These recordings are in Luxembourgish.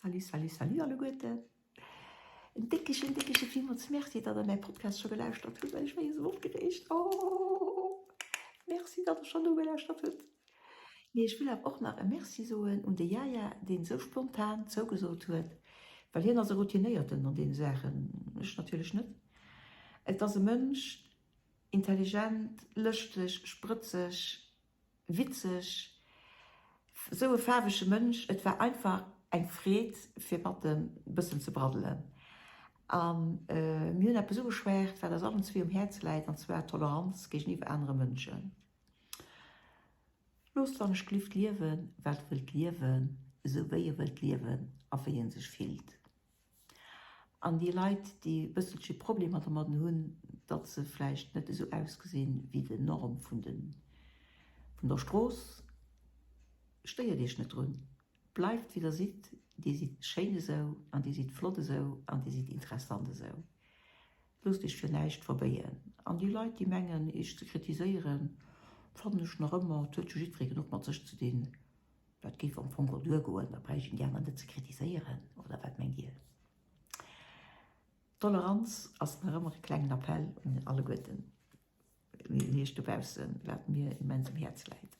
Salut, salut, salut alleguerten. En déckechen, déckeche villmools Merci, datt der mäi Podcast scho gelauschtert hutt, well ech war jo esou opgereegt. Oh, Merci, datt der schonn nogelauschtert hutt. Mee ech wëll awer och nach e Merci soen un de Yaya, deen esou spontan zougesot huet, well hien ass e Routinéierten an deene Saachen, ech natierlech net. Et ass e Mënsch, intelligent, lëschteg, sprëtzeg, Witzeg, sou e faarwege Mënsch, et war einfach eng Freed fir mat em bëssen ze braddelen. A mir hunn eppes ugeschwärt wat eis allen zwee um Häerz läit, an zwar Toleranz géigeniwwer anere Mënschen. Loosst wann ech glift liewen, wat wëllt liewen, esou wéi e wëllt liewen a wéi en sech fillt. An déi Leit, déi e bësselche Problemer domadden hunn, datt se vläicht net esou ausgesinn wéi den Norm vun de vun der Strooss, stéiert iech net drun. Bleift wéi der sidd, dir sidd schéin esou an dir sidd flott esou an dir sidd interessant esou. Loosst iech fir näischt verbéien. An déi Leit, déi mengen iech ze kritiséieren, fannen ech nach ëmmer, et huet jo jiddweree genuch mat sech ze dinn. Dat géif am Fong och duergoen, da bräicht een déi aner net ze kritiséieren, oder wat mengt Dir? Toleranz ass nach ëmmer e klengen Appell un alleguerten Iech dobaussen, wat mir immens um Häerz läit.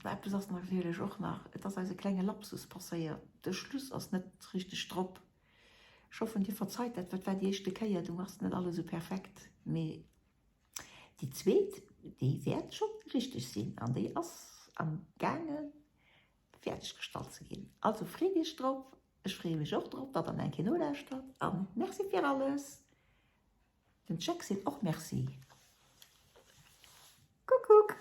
Eppes ass natierlech och nach, et ass eis e klenge Lapsus passéiert, de Schluss ass net richteg drop. Ech hoffen, Dir verzeit dat, wat war déi éischte Kéier, do ass net alles esou perfekt, mee Déi zweet, déi wäert scho richteg sinn an déi ass am gaange fäerdeg gestallt ze ginn. Also freet iech drop, ech freeë mech och drop, datt der nach eng Kéier nolauschtert a Merci fir alles. Den Jack seet och Merci. Kuckuck.